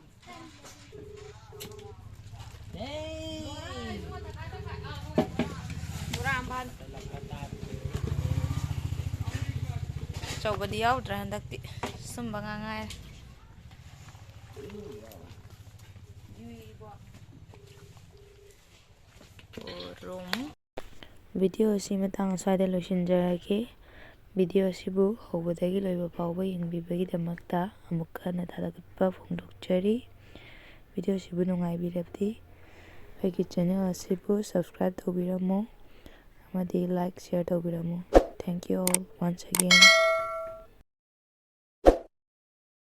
ꯑꯆꯧꯕꯗꯤ ꯌꯥꯎꯗ꯭ꯔꯦ ꯍꯟꯗꯛꯇꯤ, ꯁꯨꯝꯕ ꯉꯥꯛ ꯉꯥꯏꯔꯦ꯫ ꯚꯤꯗꯤꯑꯣ ꯑꯁꯤ ꯃꯇꯥꯡ ꯑꯁ꯭ꯋꯥꯏꯗ ꯂꯣꯏꯁꯤꯟꯖꯔꯒꯦ꯫ ꯚꯤꯗꯤꯑꯣ ꯑꯁꯤꯕꯨ ꯍꯧꯕꯗꯒꯤ ꯂꯣꯏꯕ ꯐꯥꯎꯕ ꯌꯦꯡꯕꯤꯕꯒꯤꯗꯃꯛꯇ ꯑꯃꯨꯛꯀ ꯍꯟꯅ ꯊꯥꯒꯠꯄ ꯐꯣꯡꯗꯣꯛꯆꯔꯤ꯫ ꯚꯤꯗꯤꯑꯣ ꯑꯁꯤꯕꯨ ꯅꯨꯡꯉꯥꯏꯕꯤꯔꯕꯗꯤ ꯑꯩꯒꯤ ꯆꯦꯅꯦꯜ ꯑꯁꯤꯕꯨ subscribe ꯇꯧꯕꯤꯔꯝꯃꯨ ꯑꯃꯗꯤ like, share ꯇꯧꯕꯤꯔꯝꯃꯨ꯫ Thank you all once again꯫